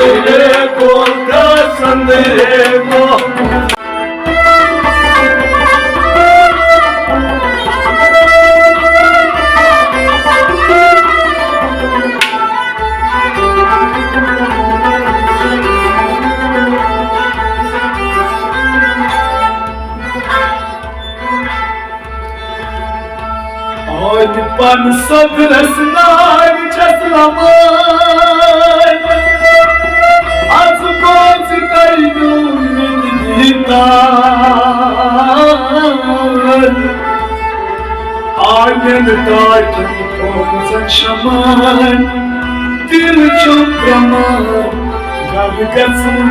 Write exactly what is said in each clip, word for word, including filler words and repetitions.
ریبو، دس اندر ریبو۔ آدِ پن صدرس نار چھس لمان، از بوز تۄہہِ میون دیدار۔ آمن ٹاٹھٮ۪ن پانٛژن شمان، دِل چھُم پرٛمان، گرٕ گژھُن،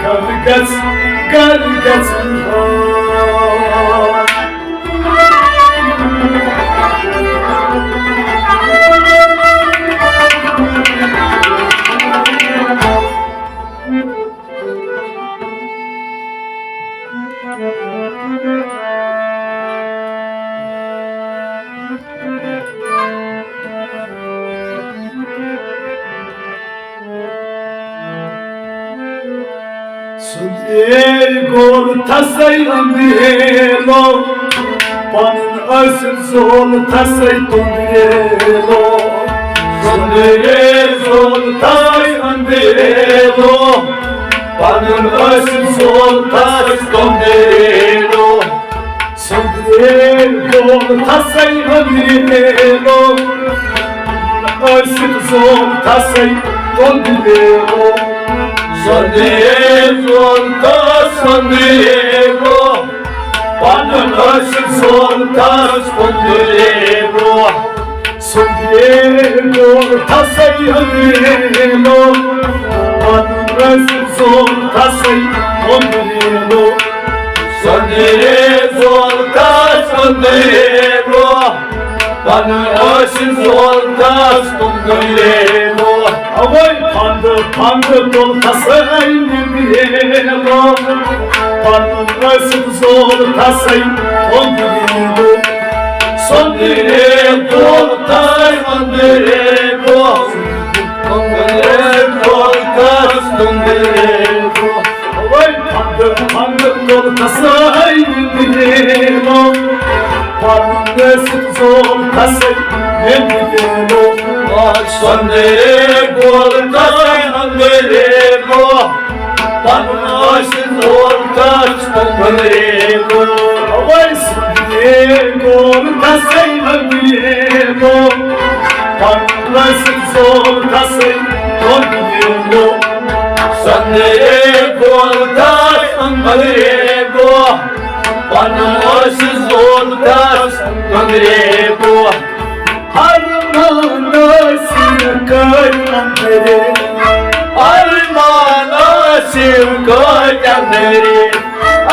گرٕ گژھُن، گرٕ گژھُن۔ سُہ دیر گول تھسے اندھیرو، پنُن ٲسِتھ زول تھسے تُندریرو۔ سُہ دیر گول تھسے اندھیرو، پنُن ٲسِتھ زول تھسے تُندریرو۔ سُہ دیر گول تھسے اندھیرو، ٲسِتھ زول تھسے تُندریرو۔ سُہ دیر گول تھسے اندھیرو، پنُن ٲسِتھ زول تھسے تُندریرو۔ سُہ دیر گول تھسے اندھیرو، پنُن ٲسِتھ زول تھسے تُندریرو۔ سُہ دیر گول تھسے اندھیرو، پنُن ٲسِتھ زول تھسے تُندریرو۔ اوے پھنٛد پھنٛد تُل تھسے نیٚنٛدریرو، پنُن ٲسِتھ زول تھسے تُندریرو۔ سُہ دیر گول تھسے اندھیرو، پنُن ٲسِتھ زول تھسے تُندریرو۔ اوے پھنٛد پھنٛد تُل تھسے نیٚنٛدریرو، پنُن ٲسِتھ زول تھسے نیٚنٛدریرو۔ سُہ دیر گول تھسے اندھیرو، پنُن ٲسِتھ زول تھسے تُندریرو۔ اوے سُہ دیر گول تھسے اندھیرو، پنُن ٲسِتھ زول تھسے تُندریرو۔ سُہ دیر گول تھسے اندھیرو، پنُن ٲسِتھ زول تھسے تُندریرو۔ ارمان ٲسِم کٔتۍ اندرے، ارمان ٲسِم کٔتۍ اندرے۔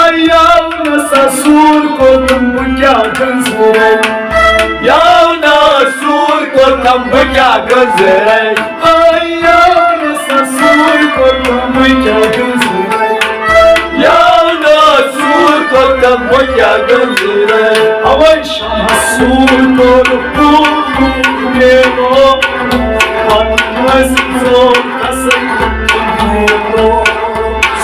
ایاو نہ سا سوٗر کوٚرتم بہٕ کیٛاہ گٔنٛزرے، یاو نہ سوٗر کوٚرتم بہٕ کیٛاہ گٔنٛزرے۔ آے یار سا سوٗر کوٚرتم بہٕ کیٛاہ گٔنٛزرے۔ یاو نہ سوٗر کوٚرتم بہٕ کیٛاہ گٔنٛزرے۔ اوے شمع سوٗر کوٚر پوٗر پوٗر نیرو۔ پنُن ٲسِم زول تھسے نیرو۔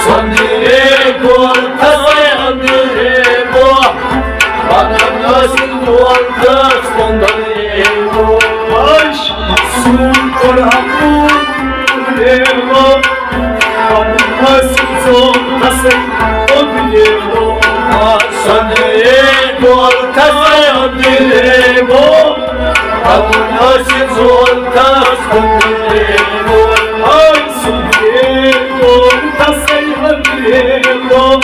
سۄندرے گول تھسے اندرے گو۔ پنُن ٲسِم زول تھسے سۄندرے گو۔ آے شمع سوٗر کوٚر پوٗر پوٗر نیرو۔ پنُن ٲسِم زول تھسے اندرے گو۔ سۄندرے گول تھسے اندرے گو۔ پنُن ٲسِم زول تھسے اندرے گو۔ آے سۄندرے گول تھسے اندرے گو۔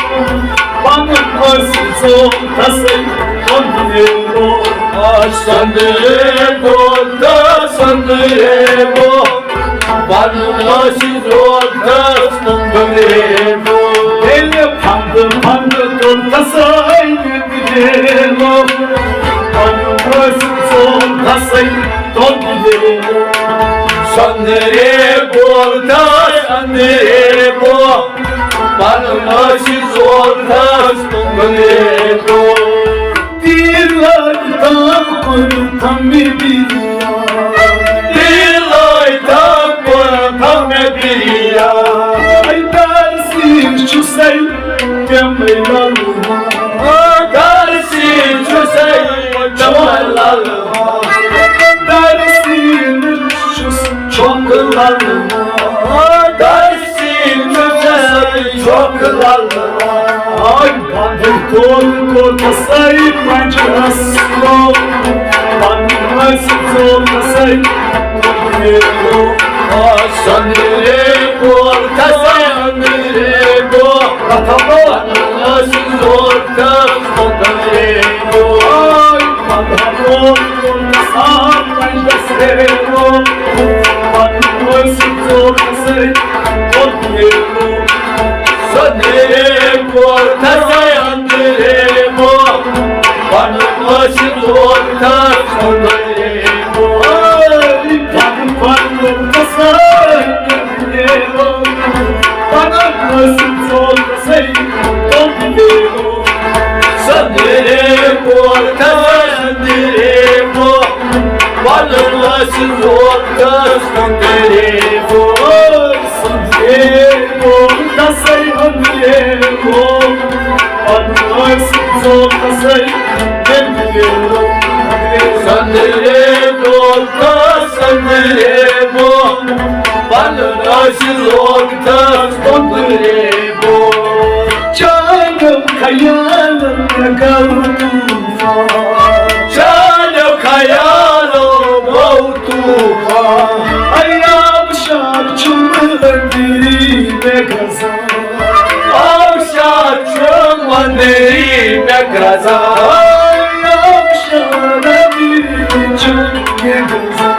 پنُن ٲسِم زول تھسے اندرے گو۔ آے سۄندرے گول تھسے اندرے گو۔ پنُن ٲسِم زول تھسے اندرے گو۔ ییٚلہِ پھنٛد پھنٛد تُل تھسے نیٚنٛدرے گو۔ پنُن ٲسِم زول تھسے اندرے گو۔ سۄندرے گول تھسے اندرے گو۔ پنُن ٲسِم زول تھسے اندرے گو۔ تیٖر لٲگۍ تام کوٚر تھم مےٚ بِریان۔ تیٖر لٲگۍ تام کوٚر تھم مےٚ بِریان۔ کوٚر کوٚر تسے پنجرس لوٚگ، پنُن ٲسۍ ژوٚل تسے کوٚر۔ سندرے کوٚر تسے، سندرے کوٚر۔ پنُن ٲسۍ ژوٚل تس سندرے کوٚر۔ پنُن کوٚر کوٚر تسے پنجرس لوٚگ، پنُن ٲسۍ ژوٚل تسے کوٚر۔ سندرے کوٚر تسے اندرے بو، پنُن ٲسۍ لوگ تس اندرے بو۔ پنُن پنُن تسے اندرے بو، پنُن ٲسۍ لوگ تسے اندرے بو۔ سندرے کوٚر تسے اندرے بو، پنُن ٲسۍ لوگ تس اندرے بو۔ سندرے کوٚر تسے اندرے بو، پنُن ٲسۍ لوگ تسے اندرے بو۔ سندرے کوٚر تس اندرے بو، پنُن ٲسۍ لوگ تس اندرے بو۔ چانیو خیالن گوٚو طوفان۔ چانیو خیالو گوٚو طوفان۔ اے آبشار چھُم أنٛدری مےٚ گژھان۔ آبشار چھُم أنٛدری مےٚ گژھان۔ اے آبشار أنٛدری چھُم مےٚ گژھان۔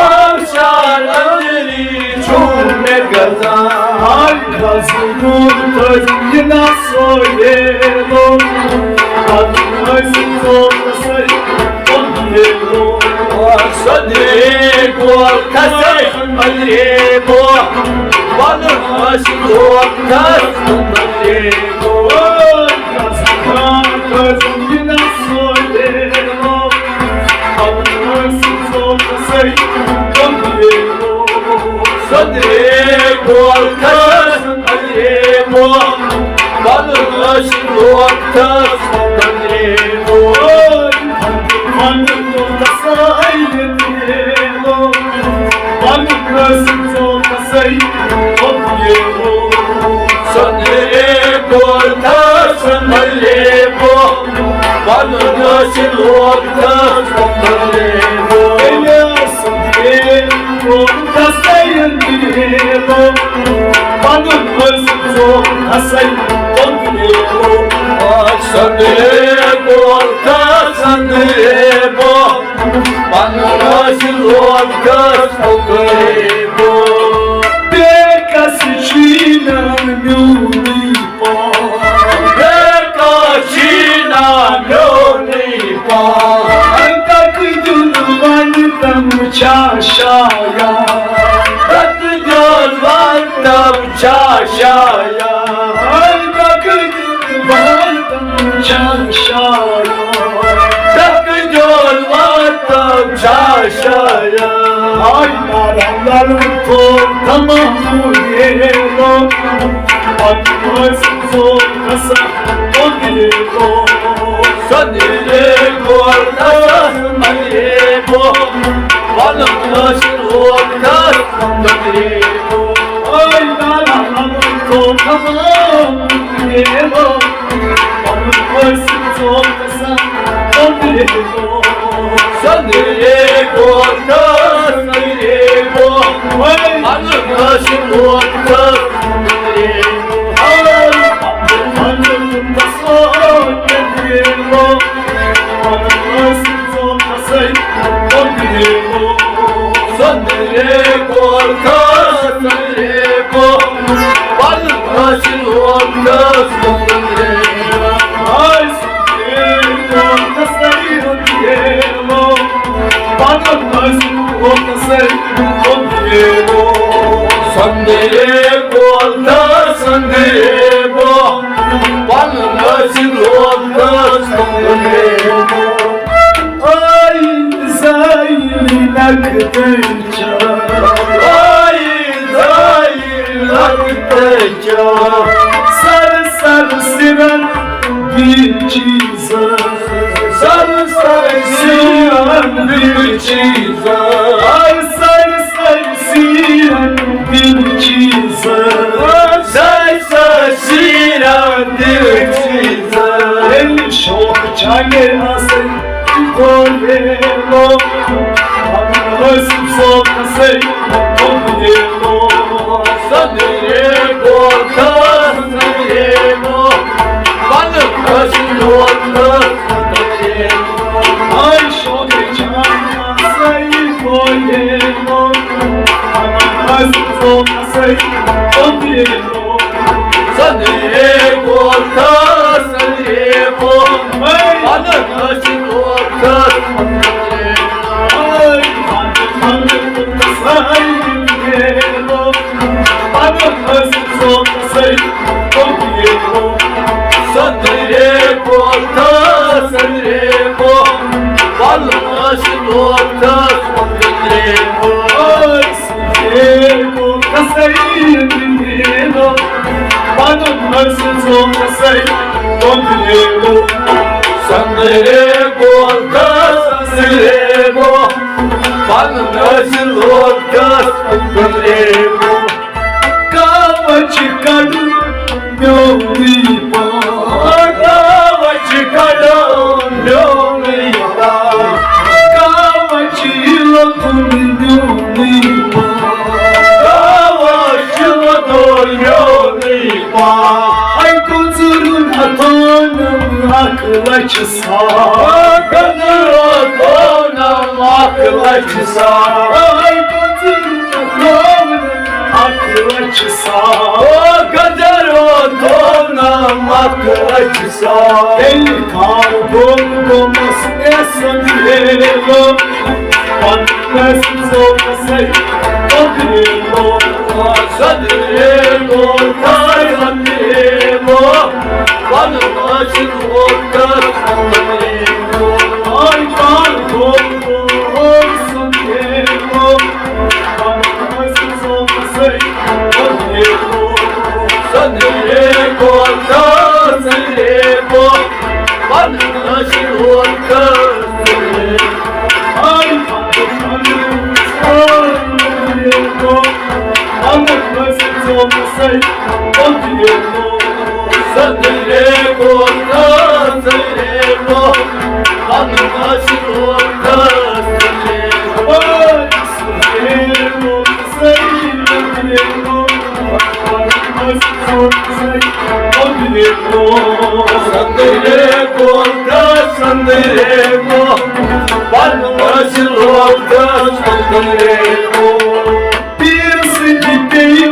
آبشار أنٛدری چھُم مےٚ گژھان۔ آے گژھٕ روٗد تٔرۍ یہِ نا سویلو۔ پتہٕ ٲسۍ ژوٚل تسے اندرے بو۔ سندرے کوٚر تسے اندرے بو، پنُن ٲسۍ لوگ تس اندرے بو۔ سندرے کوٚر تس اندرے بو، پنُن ٲسۍ لوگ تس اندرے بو۔ سندرے کوٚر تس اندرے بو، پنُن ٲسۍ لوگ تس اندرے بو۔ سندرے کوٚر تسے اندرے بو، پنُن ٲسۍ لوگ تسے اندرے بو۔ سندرے کوٚر تس اندرے بو، پنُن ٲسۍ لوگ تس اندرے بو۔ بے کس چھُے نا میونٕے پان۔ بے کس چھُے نا میونٕے پان۔ تقدیر ون تم چھا شاید۔ تقدیر ون تم چھا شاید۔ تقدیر ون تم چھا شاید۔ تقدیر ون تم چھا شاید۔ آے نارا لالو تو تمام یہ لو۔ پتہٕ ٲسۍ ژوٚل تسے اندرے بو۔ سندرے کوٚر تس اندرے بو، پنُن ٲسۍ لوگ تس اندرے بو۔ آے نارا لالو تو تمام یہ لو۔ پتہٕ ٲسۍ ژوٚل تسے اندرے بو۔ سندرے کوٚر تس اندرے بو، پنُن ٲسۍ لوگ تس اندرے بو۔ سندرے کوٚر تس اندرے بو، پنُن ٲسۍ لوگ تس اندرے بو۔ سندرے کوٚر تس اندرے بو، پنُن ٲسۍ لوگ تس اندرے بو۔ آے زٲیِل نقطہٕ چا۔ آے زٲیِل نقطہٕ چا۔ سر سر سِرن بیٖچ چیٖزا۔ سر سر سِرن بیٖچ چیٖزا۔ آے سر سر سِرن بیٖچ چیٖزا۔ سر سر سِرن بیٖچ چیٖزا۔ کاوچ کڑ میونی پان، کاوچ کڑ میونی پان، کاوچ لکن میونی پان، کاوچ لکن میونی پان۔ اے کُنزُرُن ہتونم اکھ لچھ ساس، کُنزُرُن ہتونم اکھ لچھ ساس۔ اے کُنزُرُن ہتونم اکھ لچھ ساس۔ او گدر واتونم اکھ لچھ ساس۔ تیٚلہِ کھاو گوٚم گوٚمس اے سندیلو، پننس ژوٚپسے پکڑیلو۔ سندیلو، سندیلو، پننس ژوٚپسے پکڑیلو۔ آے کھاو گوٚم گوٚمس اے سندیلو، پننس ژوٚپسے پکڑیلو۔ سندیلو، سندیلو، پننس ژوٚپسے سندیلو، سندیلو، پننس ژوٚپسے پکڑیلو۔ پیٖر سٕنٛدِ پیٚیہِ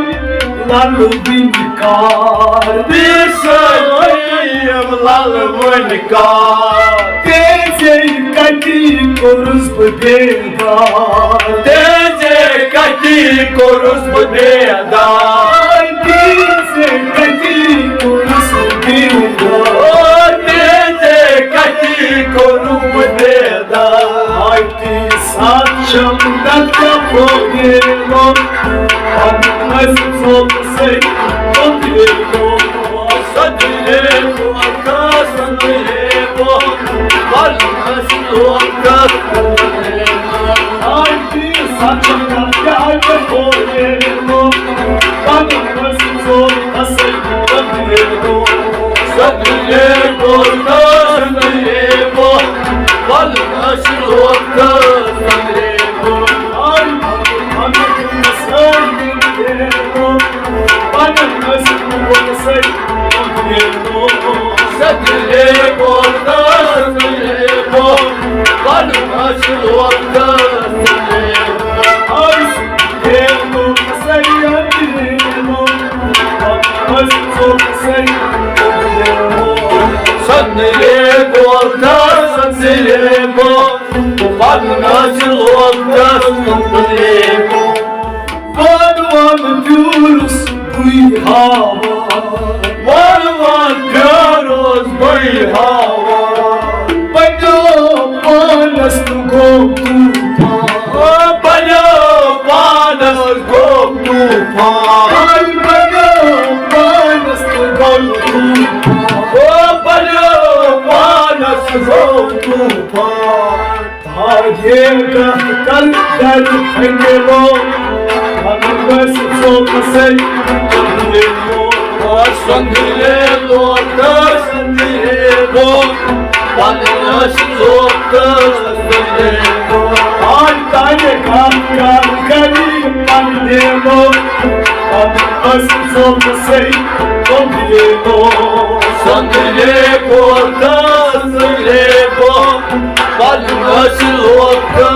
لَلہٕ وٕنہِ کار۔ پیٖر سٕنٛدِ پیٚیہِ لَلہٕ وٕنہِ کار۔ تیزے کَتہِ کوٚرُس بہٕ بیدار۔ تیزے کَتہِ کوٚرُس بہٕ بیدار۔ تیزے کَتہِ کوٚرُس بہٕ بیدار۔ تیزے کَتہِ کوٚرُس بہٕ بیدار۔ ساتھ چھم دکا پھوگیلو، پننس ژوٚپسے پکڑیلو۔ سندیلو، سندیلو، پننس ژوٚپسے پکڑیلو۔ آے ساتھ چھم دکا پھوگیلو، پننس ژوٚپسے پکڑیلو۔ سندیلو، سندیلو، پننس ژوٚپسے پکڑیلو۔ سندیلو، سندیلو، پننس ژوٚپسے پکڑیلو۔ وَن وَن پیوٗرُس بٕے ہاوان۔ وَن وَن پیوٗرُس بٕے ہاوان۔ پننیو پانس تہٕ گوٚو طوفان۔ پننیو پانس گوٚو طوفان۔ پننیو پانس تہٕ گوٚو طوفان۔ پننیو پانس گوٚو طوفان۔ تاجے گژھ کر در پھنگلو، پننس ژوٚپسے پکڑیلو۔ سندیلو، سندیلو، پنُن ٲسۍ لوٚگ تہٕ سُہ لیبو۔ آے تَتہِ کم کم کٔری پنٕنۍ لیبو۔ پنُن ٲسۍ لوٚگ سُہ لیبو۔ سُہ لیبو تہٕ سُہ لیبو۔ پنُن ٲسۍ لوٚگ